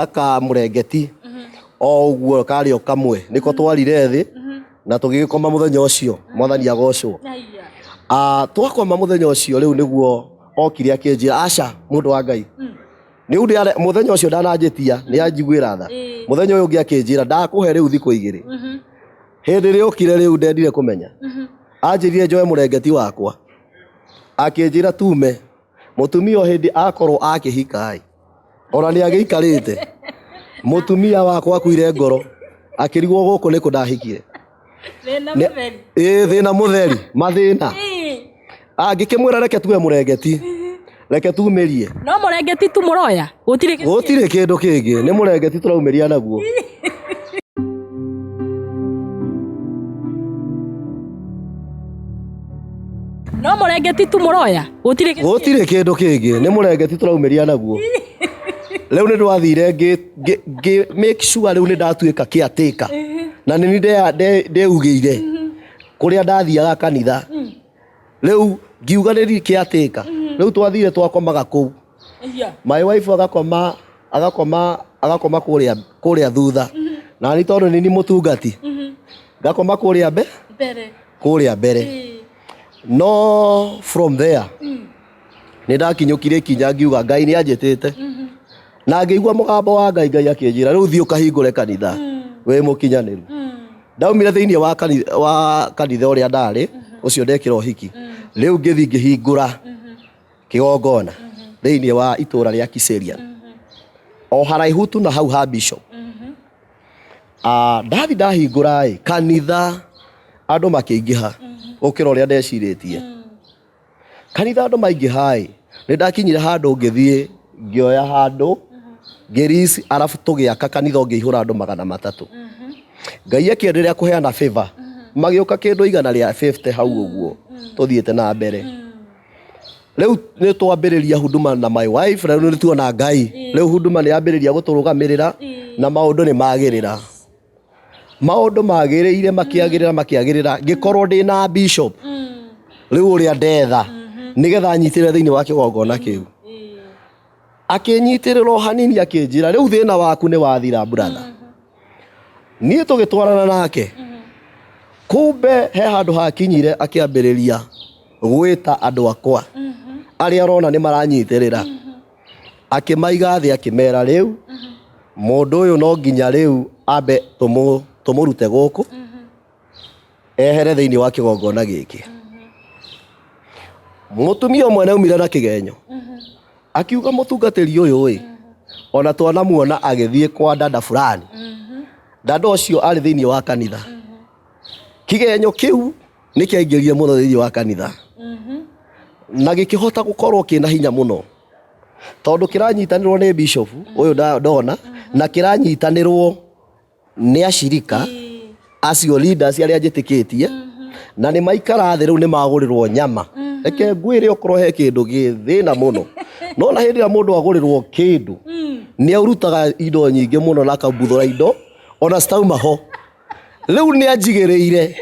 Ka mũrengeti o ũguo karĩ o kamwe nĩko twarire thĩ na tũgĩgĩkoma mũthenya ũcio. Mwathani agocwo. Ah, twakoma mũthenya ũcio rĩu nĩguo okire akĩnjĩra, aca mũndũ wa Ngai, nĩ ũndũ mũthenya ũcio ndananjĩtia nĩ anjiguĩra tha. Mũthenya ũyũ ũngĩ akĩnjĩra, ndakũhe rĩu thikũ 2. Hĩndĩ ĩrĩa okire rĩu ndendire kũmenya, anjĩrire njoe mũrengeti wakwa, akĩnjĩra tume mũtumia o hĩndĩ akorwo akĩhika ĩ, ona nĩ agĩikarĩte. Mũtumia wakwa akuire ngoro akĩrigwo gũkũ nĩkũ ndahikire. Thĩna mũtheri. Ĩĩ, thĩna mũtheri, mathĩna. Angĩkĩmwĩra reke tuwe mũrengeti, reke tumĩrie. No mũrengeti tu mũroya, gũtirĩ kĩndũ. Gũtirĩ kĩndũ kĩngĩ, nĩ mũrengeti tũraumĩria naguo. No mũrengeti tu mũroya, gũtirĩ kĩndũ. Gũtirĩ kĩndũ kĩngĩ, nĩ mũrengeti tũraumĩria naguo. Rĩu nĩ ndwathire ngĩ make sure rĩu nĩ ndatuĩka caretaker. Na nĩ niĩ ndeugĩire kũrĩa ndathiaga kanitha. Rĩu ngiuga nĩ niĩ caretaker. Rĩu twathire twakomaga kũu. My wife agakoma agakoma agakoma kũrĩa kũrĩa thutha. Na niĩ tondũ nĩ niĩ mũtungati, ngakoma kũrĩa mbere. Kũrĩa mbere. No from there nĩ ndakinyũkire ikinya ngiuga Ngai nĩ anjĩtĩte. Na ngĩigua mũgambo wa Ngai, Ngai akĩnjĩra rĩu thiĩ ũkahingũre kanitha wĩ mũkinyanĩru. Ndaumire thĩinĩ wa kanitha, wa kanitha ũrĩa ndarĩ ũcio ndekĩra ũhiki. Rĩu ngĩthiĩ ngĩhingũra kĩgongona thĩinĩ wa itũra rĩa Kiserian. O haraihu tu na hau ha bishop. Ndathi ndahingũra ĩ kanitha, andũ makĩingĩha gũkĩra ũrĩa ndecirĩtie. Kanitha andũ maingĩha ĩ, nĩ ndakinyire handũ ngĩthiĩ ngĩoya handũ ngĩrici, arabu tũgĩaka kanitha ũngĩihũra andũ 300. Ngai akĩenderea kũheana favor, magĩũka kĩndũ 150 hau ũguo tũthiĩte na mbere. Rĩu nĩ twambĩrĩria huduma na my wife, na rĩu nĩ tuona Ngai. Rĩu huduma nĩ yambĩrĩria gũtũrũgamĩrĩra na maũndũ nĩ magĩrĩra. Maũndũ magĩrĩire makĩagĩrĩra makĩagĩrĩra, ngĩkorwo ndĩna bishop rĩu ũrĩa ndetha nĩgetha nyitĩrĩre thĩinĩ wa kĩgongona kĩu. Akĩnyitĩrĩra o hanini akĩnjĩra, rĩu thĩna waku nĩ wathira brother. Niĩ tũgĩtwarana nake, kumbe he handũ hakinyire akĩambĩrĩria gwĩta andũ akwa arĩa arona nĩ maranyitĩrĩra, akĩmaiga thĩ akĩmera rĩu mũndũ ũyũ no nginya rĩu ambe tũmũrute gũkũ ehere thĩinĩ wa kĩgongona gĩkĩ. Mũtumia ũmwe nĩaumire na kĩgenyo akiuga mũtungatĩri ũyũ ĩ, ona twanamuona agĩthiĩ kwa dada fulani, dada ũcio arĩ thĩinĩ wa kanitha. Kĩgenyo kĩu nĩ kĩaingĩrire mũno thĩinĩ wa kanitha na gĩkĩhota gũkorwo kĩna hinya mũno, tondũ kĩranyitanĩrwo nĩ bishop ũyũ ndona, na kĩranyitanĩrwo nĩ acirika acio leaders arĩa njĩtĩkĩtie, na nĩ maikara thĩ rĩu nĩ magũrĩrwo nyama. Reke ngwĩre, okorwo he kĩndũ gĩ thĩna mũno, no na hĩndĩ ĩrĩa mũndũ agũrĩrwo kĩndũ nĩ arutaga indo nyingĩ mũno na akambuthũra indo ona citauma ho. Rĩu nĩ anjigĩrĩire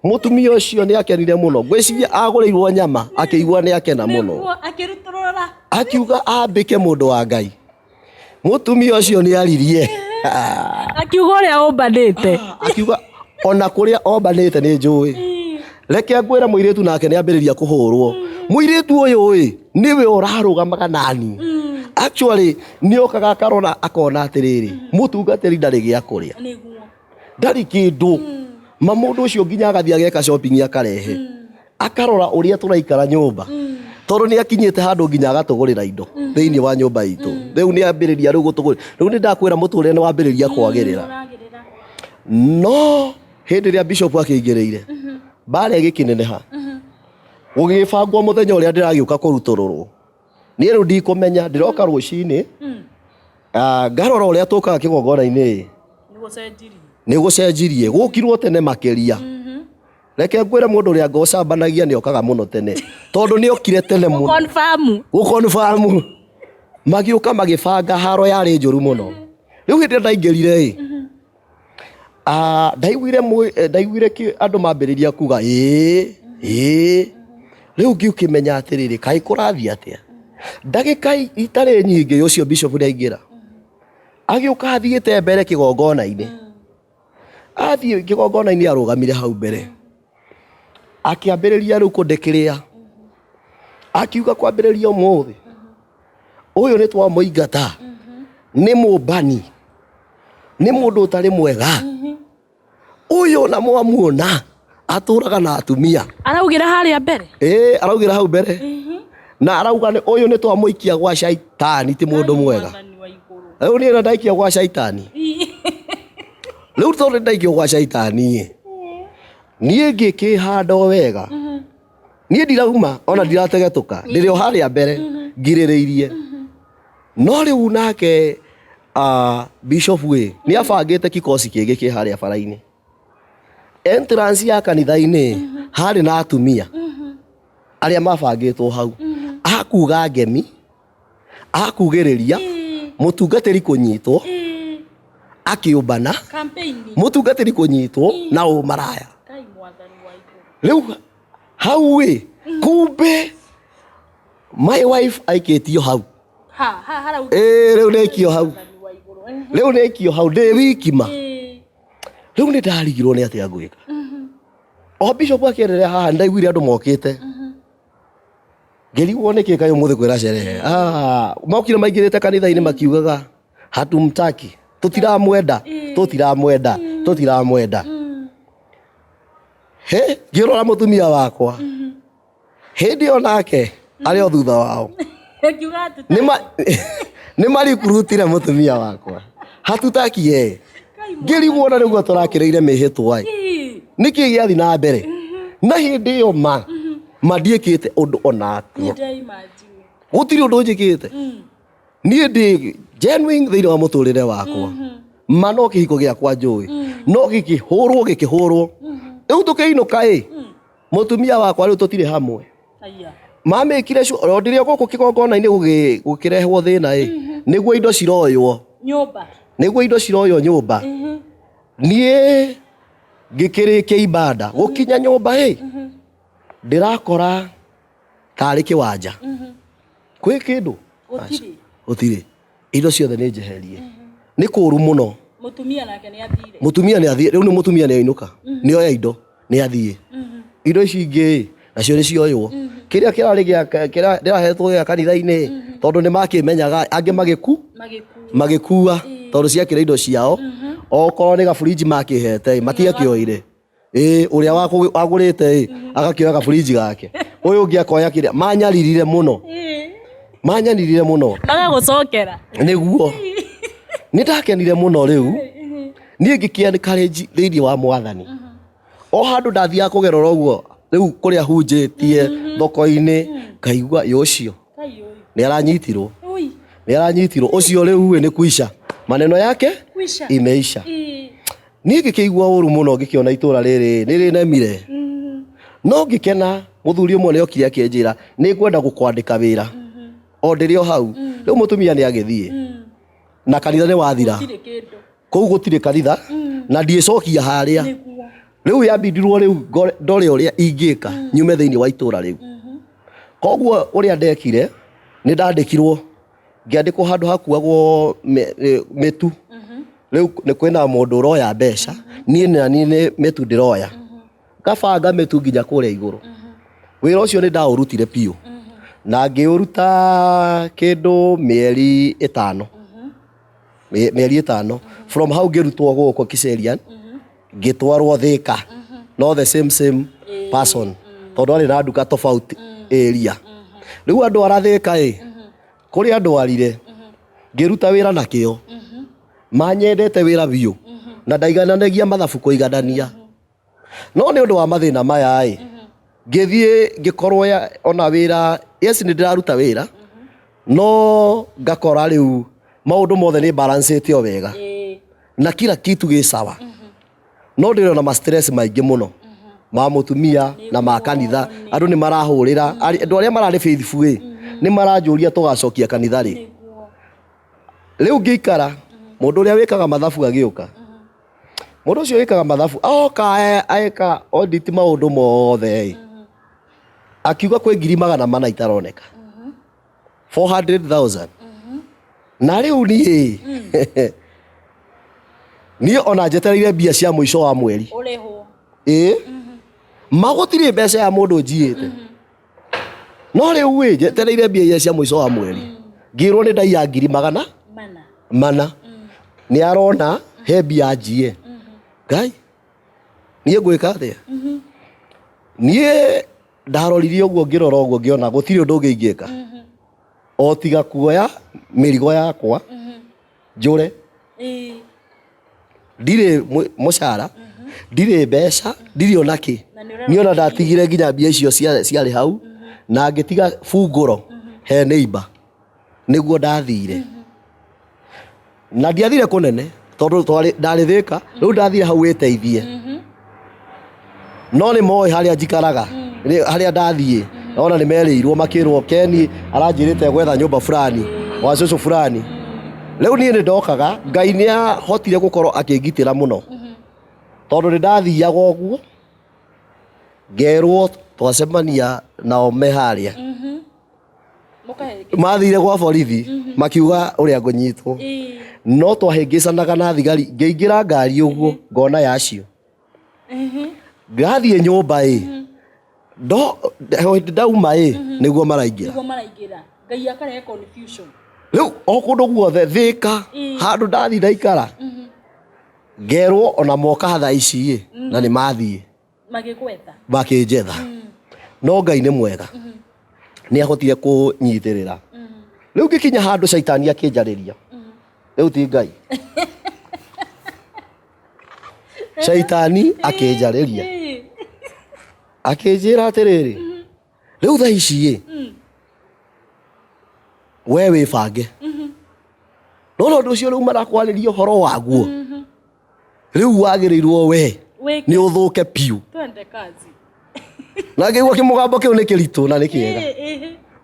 mũtumia ũcio nĩ akenire mũno, ngwĩciria agũrĩirwo nyama akĩigua nĩ akena mũno. Nĩguo akĩrutũrũra. Akiuga ambĩke mũndũ wa Ngai. Mũtumia ũcio nĩ aririe. Akiuga ũrĩa ũmbanĩte. Akiuga ona kũrĩa ombanĩte nĩ njũĩ. Reke ngwĩre, mũirĩtu nake nĩ ambĩrĩria kũhũrwo. Mũirĩtu ũyũ ĩ nĩwe ũrarũgamaga nani. Actually nĩ okaga akarora akona atĩrĩrĩ, mũtungatĩri ndarĩ gĩa kũrĩa, ndarĩ kĩndũ. Ma mũndũ ũcio nginya agathiĩ ageka shopping akarehe, akarora ũrĩa tũraikara nyũmba, tondũ nĩ akinyĩte handũ nginya agatũgũrĩra indo thĩinĩ wa nyũmba itũ. Rĩu nĩ ambĩrĩria rĩu gũtũgũrĩra. Rĩu nĩ ndakwĩra mũtũrĩre nĩ wambĩrĩria kwagĩrĩra. No hĩndĩ ĩrĩa bishop akĩingĩrĩire, mbara ĩgĩkĩneneha, gũgĩbangwo mũthenya ũrĩa ndĩragĩũka kũrutũrũrwo. Niĩ rĩu ndikũmenya, ndĩroka rũcinĩ, ngarora ũrĩa tũkaga kĩgongona-inĩ nĩ gũcenjirie, gũkirwo tene makĩria. Reke ngwĩre, mũndũ ũrĩa ngũcambanagia nĩ okaga mũno tene, tondũ nĩ okire tene mũno Confirm. Gũconfirm. Magĩũka magĩbanga haro yarĩ njũru mũno. Rĩu hĩndĩ ĩrĩa ndaingĩrire ĩ, ndaiguire ndaiguire andũ mambĩrĩria kuga ĩĩ ĩĩ. Rĩu ngĩũkĩmenya atĩrĩrĩ, kaĩ kũrathiĩ atĩa? Ndagĩka itarĩ nyingĩ ũcio bishop nĩ aingĩra. Agĩũka athiĩte mbere kĩgongona-inĩ. Athiĩ kĩgongona-inĩ arũgamire hau mbere. Akĩambĩrĩria rĩu kũndĩkĩrĩa. Akiuga kwambĩrĩria ũmũthĩ ũyũ nĩ twamũingata, nĩ mũmbani, nĩ mũndũ ũtarĩ mwega. Ũyũ na mwamuona atũraga na atumia. Araugĩra harĩa mbere? Ĩĩ, araugĩra hau mbere. Na arauga nĩ ũyũ nĩ twamũikia gwa caitani, ti mũndũ mwega. Rĩu niĩ ndaikio gwa caitani. Rĩu tondũ ndaikio gwa caitani ĩ, niĩ ngĩkĩhanda o wega. Niĩ ndirauma ona ndirategetũka, ndĩrĩ o harĩa mbere ngirĩrĩirie. No rĩu nake bishop ĩ nĩ abangĩte kikosi kĩngĩ kĩ harĩa bara-inĩ. Entrance ya kanitha-inĩ harĩ na atumia arĩa mabangĩtwo hau akuga ngemi, akugĩrĩria mũtungatĩri kũnyitwo akĩũmbana, mũtungatĩri kũnyitwo na ũmaraya. Rĩu hau ĩ kumbe my wife aikĩtio hau. Ĩĩ rĩu nĩaikio hau, rĩu nĩaikio hau ndĩ wiki ma. Rĩu nĩ ndarigirwo nĩ atĩa ngwĩka. O bishop akĩenderea haha nĩndaiguire andũ mokĩte. Ngĩrigwo nĩkĩ kaĩ ũmũthĩ kwĩna sherehe. Mokire maingĩrĩte kanitha-inĩ makiugaga hatumtaki, tũtiramwenda, tũtiramwenda, tũtiramwenda. He, ngĩrora mũtumia wakwa. Hĩndĩ ĩyo nake arĩ o thutha wao. Nĩ marikurutire mũtumia wakwa. Hatutaki yeye. Ngĩrigwo na nĩguo tũrakĩrĩire mĩhĩtwa ĩ. Nĩkĩ gĩathi na mbere? Na hĩndĩ ĩyo ma ma ndiĩkĩte ũndũ ona atĩa. Gũtirĩ ũndũ njĩkĩte. Niĩ ndĩ genuine thĩinĩ wa mũtũrĩre wakwa. Ma no kĩhiko gĩakwa njũĩ. No gĩkĩhũrwo gĩkĩhũrwo. Rĩu tũkĩinũka ĩ, mũtumia wakwa rĩu tũtirĩ hamwe. Mamĩkire o ndĩrĩ o gũkũ kĩgongona-inĩ gũkĩrehwo thĩna ĩ, nĩguo indo ciroywo. Nyũmba. Nĩguo indo ciroywo nyũmba. Niĩ ngĩkĩrĩkia ibada gũkinya nyũmba ĩ, ndĩrakora tarĩ kĩwanja. Kwĩ kĩndũ? Gũtirĩ. Gũtirĩ. Indo ciothe nĩ njeherie. Nĩ kũru mũno. Mũtumia nake nĩ athire. Mũtumia nĩ athiĩ, rĩu nĩ mũtumia nĩ ainũka. Nĩ oya indo, nĩ athiĩ. Indo ici ingĩ nacio nĩ cioywo. Kĩrĩa kĩrarĩ gĩa kĩrĩa ndĩrahetwo gĩa kanitha-inĩ, tondũ nĩ makĩmenyaga, angĩ magĩkua tondũ ciakĩrĩ indo ciao. Okorwo nĩ gaburinji makĩhete, matiakĩoire. Ĩĩ, ũrĩa wagũrĩte ĩ, agakĩoya gaburinji gake. Ũyũ ũngĩ akoya kĩrĩa. Manyaririre mũno. Manyaririre mũno. Magagũcokera. Nĩguo. Nĩ ndakenire mũno rĩu. Niĩ ngĩkĩ encourage thĩinĩ wa mwathani. O handũ ndathiaga kũgerera ũguo, rĩu kũrĩa hunjĩtie thoko-inĩ, ngaigua ĩ ũcio nĩ aranyitirwo. Nĩ aranyitirwo. Ũcio rĩu ĩ nĩ kuisha. Maneno yake imeisha. Niĩ ngĩkĩigua ũru mũno ngĩkĩona itũra rĩrĩ nĩ rĩnemire. No ngĩkena mũthuri ũmwe nĩ okire akĩnjĩra nĩ ngwenda gũkwandĩka wĩra. O ndĩrĩ o hau. Rĩu mũtumia nĩ agĩthiĩ. Na kanitha nĩ wathira. Kũu gũtirĩ kanitha na ndiĩcokia harĩa. Rĩu yambindirwo rĩu ndore ũrĩa ingĩka nyume thĩinĩ wa itũra rĩu. Koguo ũrĩa ndekire nĩ ndandĩkirwo, ngĩandĩkwo handũ hakuagwo mĩtu. Rĩu nĩ kwĩna mũndũ ũroya mbeca, niĩ na niĩ nĩ mĩtu ndĩroya. Ngabanga mĩtu nginya kũrĩa igũrũ. Wĩra ũcio nĩ ndaũrutire biũ. Na ngĩũruta kĩndũ mĩeri ĩtano. Mĩeri ĩtano. From hau ngĩrutwo gũkũ Kiserian, ngĩtwarwo Thika. No the same same person. Tondũ arĩ na nduka tofauti area. Rĩu andwara Thika ĩ, kũrĩa ndwarire, ngĩruta wĩra na kĩo. Manyendete wĩra biũ. Na ndaigananagia mathabu kũiganania. No nĩ ũndũ wa mathĩna maya ĩ, ngĩthiĩ ngĩkorwo ona wĩra, yes nĩ ndĩraruta wĩra, no ngakora rĩu maũndũ mothe nĩ balancĩte o wega. Na kila kitu gĩ sawa. No ndĩrona ma stress maingĩ mũno. Ma mũtumia na ma kanitha. Andũ nĩ marahũrĩra, andũ arĩa mararĩ faithful ĩ, nĩ maranjũria tũgacokia kanitha rĩ. Rĩu ngĩikara, mũndũ ũrĩa wĩkaga mathabu agĩũka. Mũndũ ũcio wĩkaga mathabu, oka eka audit maũndũ mothe ĩ. Akiuga kwĩ ngiri magana mana itaroneka. 400,000. Na rĩu niĩ, Niĩ ona njetereire mbia cia mũico wa mweri. Ũrĩhwo. Ĩĩ, ma gũtirĩ mbeca ya mũndũ njiĩte, no rĩu ĩ njetereire mbia iria cia mũico wa mweri, ngĩrwo nĩ ndaiya ngiri magana mana. Mana nĩ arona he mbia njie. Ngai, niĩ ngwĩka atĩa? Niĩ ndarorire ũguo, ngĩrora ũguo, ngĩona gũtirĩ ũndũ ũngĩ ingĩka o tiga kuoya mĩrigo yakwa njũre. Ndirĩ mũcara, ndirĩ mbeca, ndirĩ ona kĩ. Na nĩ ũrerwo. Niĩ ona ndatigire nginya mbia icio ciarĩ hau na ngĩtiga bungũro he neighbor nĩguo ndathire, na ndiathire kũnene tondũ ndarĩ Thĩka. Rĩu ndathire hau wĩteithie, no nĩ moĩ harĩa njikaraga, harĩa ndathiĩ ona nĩ merĩirwo, makĩrwo Keni aranjĩrĩte gwetha nyũmba fulani wa cũcũ fulani. Rĩu niĩ nĩ ndokaga, Ngai nĩ ahotire gũkorwo akĩngitĩra mũno tondũ nĩ ndathiaga ũguo ngerwo twacemania nao me harĩa. Mũkahĩngĩ. Mathire gwa borithi makiuga ũrĩa ngũnyitwo, no twahĩngĩcanaga na thigari. Ngĩingĩra ngari ũguo ngona yacio ngathiĩ nyũmba ĩ ndo hĩndĩ ndauma ĩ nĩguo maraingĩra. Nĩguo maraingĩra. Ngai akarehe confusion. Rĩu o kũndũ guothe Thĩka handũ ndathi ndaikara ngerwo ona moka thaa ici ĩ na nĩ mathiĩ magĩgwetha. Makĩnjetha, no Ngai nĩ mwega, nĩ ahotire kũnyitĩrĩra. Rĩu ngĩkinya handũ caitani akĩnjarĩria. Rĩu ti Ngai, caitani akĩnjarĩria, akĩnjĩra atĩrĩrĩ, rĩu thaa ici ĩ we wĩbange, no na ũndũ ũcio rĩu marakwarĩria ũhoro waguo, rĩu wagĩrĩirwo we Wĩke. Nĩ ũthũke piũ. Twende kazi. Na ngĩigua kĩmũgambo kĩu nĩ kĩritũ na nĩ kĩega.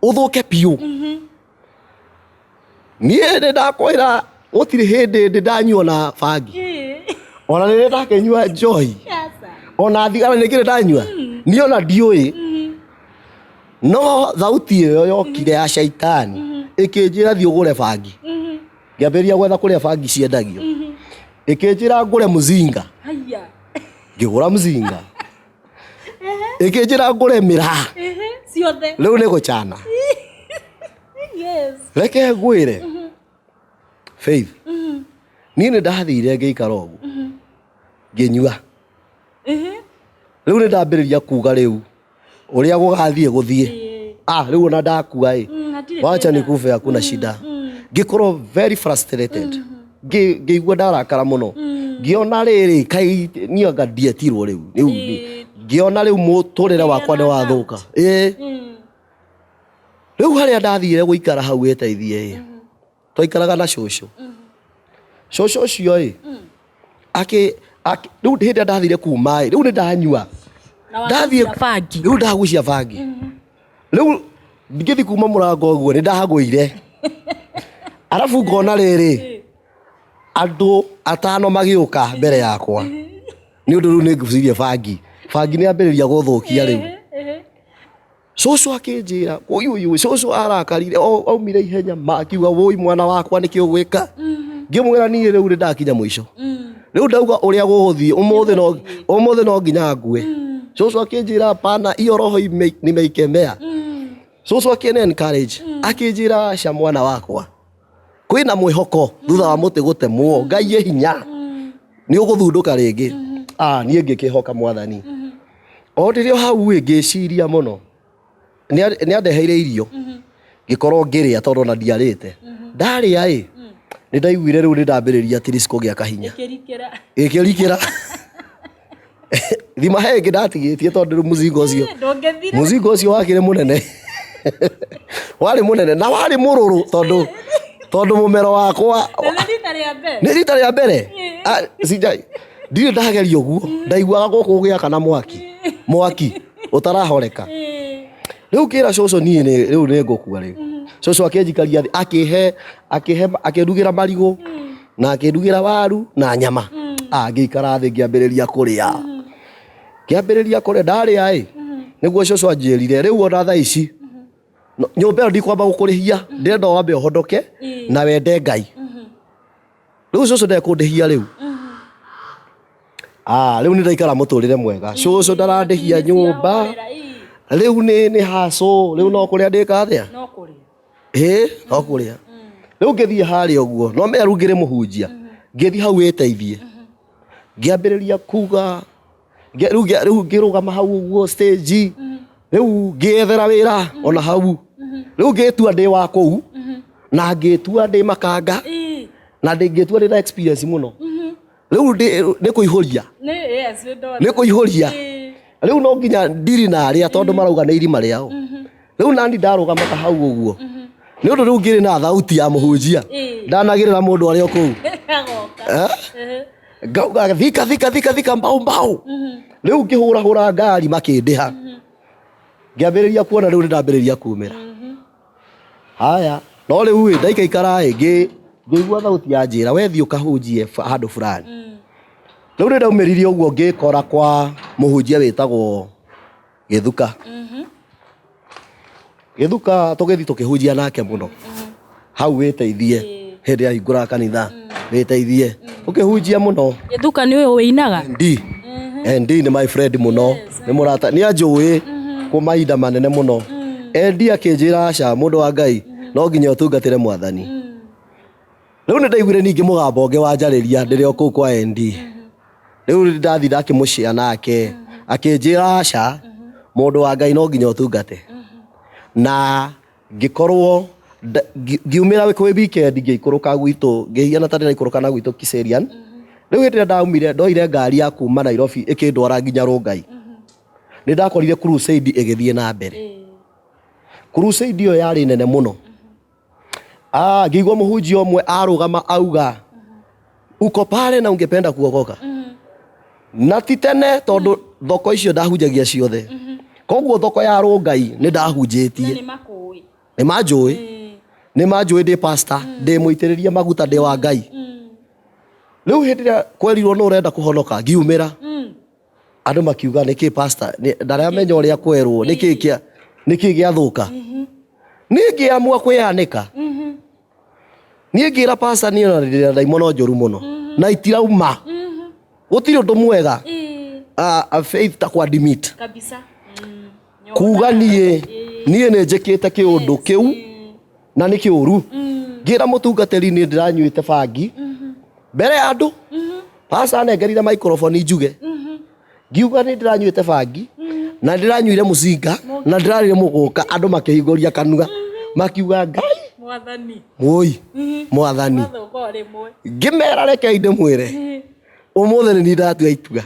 Ũthũke piũ. Niĩ nĩ ndakwĩra gũtirĩ hĩndĩ ndĩ ndanyua na bangi, ona nĩ ndakĩnyua njohi. Aca. Ona thigara nĩ kĩrĩ ndanyua, niĩ ona ndiũĩ, no thauti ĩyo yokire ya caitani ĩkĩnjĩra thiĩ ũgũre bangi. Ngĩambĩrĩria gwetha kũrĩa bangi ciendagio. Ĩkĩnjĩra ngũre mũzinga. Haya. Ngĩgũra mũzinga. Ĩkĩnjĩra ngũre mĩraa. Ciothe. Rĩu nĩ gũcana. Reke ngwĩre, Faith, niĩ nĩ ndathire ngĩikara ũguo ngĩnyua. Rĩu nĩ ndambĩrĩria kuga rĩu ũrĩa gũgathiĩ gũthiĩ. Ah, rĩu ona ndakua ĩ, Hatirĩ wacha thĩna. nikufe, hakuna shida. Ngĩkorwo very frustrated. Ngĩigua ndarakara mũno, ngĩona rĩrĩ kai niĩ anga ndietirwo rĩu rĩu. Ngĩona rĩu mũtũrĩre wakwa nĩ wathũka ĩĩ. Rĩu harĩa ndathire gũikara hau wĩteithie ĩ, twaikaraga na cũcũ. Cũcũ ũcio ĩ akĩ rĩu hĩndĩ ĩrĩa ndathire kuma ĩ, rĩu nĩ ndanyua. Na ndathiĩ wagucia bangi. Rĩu ndagucia bangi, rĩu ngĩthi kuma mũrango ũguo nĩ ndagũire, arabu ngona rĩrĩ andũ atano magĩũka mbere yakwa nĩ ũndũ rĩu nĩ ngucirie bangi. Bangi nĩ ambĩrĩria gũthũkia rĩu. Cũcũ akĩnjĩra ũyũ ũyũ. Cũcũ arakarire, aumire ihenya ma akiuga, "Wũi mwana wakwa, nĩkĩ ũgwĩka?" Ngĩmwĩra niĩ rĩu nĩ ndakinya mũico, rĩu ndauga ũrĩa gũgũthiĩ ũmũthĩ, no ũmũthĩ no nginya ngue. Cũcũ akĩnjĩra, "Hapana, hiyo roho nimeikemea." Cũcũ akĩne encourage, akĩnjĩra, "Aca mwana wakwa, kwĩna mwĩhoko thutha wa mũtĩ gũtemwo. Ngai ĩ hinya, nĩ ũgũthundũka rĩngĩ." Ah, niĩ ngĩkĩhoka Mwathani. O ndĩrĩ o hau ĩ ngĩciria mũno. Nĩ andeheire irio, ngĩkorwo ngĩrĩa tondũ ona ndiarĩte. Ndarĩa ĩ, nĩ ndaiguire rĩu nĩ ndambĩrĩria at least kũgĩa kahinya. Ĩkĩrikĩra. Ĩkĩrikĩra thima he ĩngĩ ndatigĩtie tondũ rĩu mũzingo ũcio Ndũngĩthira. Mũzingo ũcio wakĩrĩ mũnene, warĩ mũnene na warĩ mũrũrũ tondũ mũmero wakwa. Na nĩ rita rĩa mbere. Nĩ rita rĩa mbere. Ah, ndirĩ ndageria ũguo. Ndaiguaga gũkũ gũgĩakana mwaki, mwaki ũtarahoreka. Rĩu ngĩra cũcũ, niĩ rĩu nĩ ngũkua rĩu. Cũcũ akĩnjikaria thĩ, akĩhe akĩhe akĩndugĩra marigũ na akĩndugĩra waru na nyama. Ah, ngĩikara thĩ, ngĩambĩrĩria kũrĩa, ngĩambĩrĩria kũrĩa. Ndarĩa ĩ, nĩguo cũcũ anjĩrire, "Rĩu ona thaa ici nyũmba ĩyo ndikwamba gũkũrĩhia, ndĩrenda wambe ũhonoke na wende Ngai." Rĩu cũcũ ndekũndĩhia rĩu. Ah, rĩu nĩ ndaikara mũtũrĩre mwega, cũcũ ndarandĩhia nyũmba, rĩu nĩ hacũ, rĩu no kũrĩa ndĩka atĩa? No kũrĩa. Ĩĩ, no kũrĩa. Rĩu ngĩthiĩ harĩa ũguo, no menya rĩu ngĩrĩ mũhunjia, ngĩthiĩ hau wĩteithie, ngĩambĩrĩria kuga, rĩu ngĩrũgama hau ũguo stage, rĩu ngĩethera wĩra ona hau, rĩu ngĩtua ndĩ wa kũu, na ngĩtua ndĩ makanga, na ngĩtua ndĩ na experience mũno. Rĩu nĩ kũihũria, nĩ kũihũria. Rĩu no nginya ndiri na arĩa tondũ marauga nĩ irima rĩao. Rĩu nani ndarũgamaga hau ũguo, nĩ ũndũ rĩu ngĩrĩ na thauti ya mũhunjia, ndanagĩrĩra mũndũ arĩ o kũu. Ngauga thika thika thika thika mbau mbau. Rĩu ngĩhũrahũra ngari makĩndĩha, ngĩambĩrĩria kuona rĩu nĩ ndambĩrĩria kumĩra. Haya, no rĩu ĩ ndaikaikara ĩ ngĩigua thauti ya njĩra, we thiĩ ũkahunjie handũ fulani. Rĩu nĩ ndaumĩrire ũguo ngĩkora kwa mũhunjia wĩtagwo Gĩthuka. Gĩthuka tũgĩthiĩ tũkĩhunjia nake mũno hau wĩteithie, hĩndĩ ya hingũra kanitha wĩteithie, ũkĩhunjia mũno. Gĩthuka nĩ ũyũ wĩinaga? ND ND nĩ my friend mũno, nĩ mũrata, nĩ anjũĩ kwa mahinda manene mũno. ND akĩnjĩra aca, mũndũ wa Ngai no nginya ũtungatĩre mwathani. Rĩu nĩ ndaiguire ningĩ mũgambo ũngĩ wanjarĩria ndĩrĩ o kũu kwa ND. Rĩu ndathi ndakĩmũcĩa nake, akĩnjĩra aca, mũndũ wa Ngai no nginya ũtungate. Na ngĩkorwo ngiumĩra kwĩ weekend, ngĩikũrũka gwitũ, ngĩhiana ta ndĩraikũrũka na gwitũ Kiserian. Rĩu hĩndĩ ĩrĩa ndaumire, ndoire ngari ya kuma Nairobi ĩkĩndwara nginya Rongai. Nĩ ndakorire crusade ĩgĩthiĩ na mbere. Crusade ĩyo yarĩ nene mũno. Ngĩigua mũhunjia ũmwe arũgama auga, uko pale na ungependa kuokoka. Na ti tene tondũ thoko icio ndahunjagia ciothe. Koguo thoko ya Rongai nĩ ndahunjĩtie. Nĩ makũĩ. Nĩ manjũĩ. Nĩ manjũĩ ndĩ pastor, ndĩ mũitĩrĩrie maguta, ndĩ wa Ngai. Rĩu hĩndĩ ĩrĩa kwerirwo nũ ũrenda kũhonoka, ngiumĩra. Andũ makiuga nĩkĩ pastor, ndaramenya ũrĩa kwerwo, nĩkĩ gĩathũka. Niĩ ngĩamua kwĩyanĩka. Niĩ ngĩra pastor niĩ ona ndĩna ndaimono njũru mũno. Na itirauma. Gũtirĩ ũndũ mwega. Faith ta kwa admit. Kabisa. Kuga niĩ nĩ njĩkĩte kĩũndũ kĩu na nĩ kĩũru. Ngĩra mũtungatĩri niĩ ndĩranyuĩte bangi mbere ya andũ. Pastor anengerire microphone njuge. Ngiuga nĩ ndĩranyuĩte bangi na ndĩranyuire mũcinga na ndĩrarire mũgũka, andũ makĩhingũria kanua makiuga Ngai mwathani, woi mwathani. Wathũka o rĩmwe. Ngĩmera rekei ndĩmwĩre ũmũthĩ nĩ niĩ ndatua itua.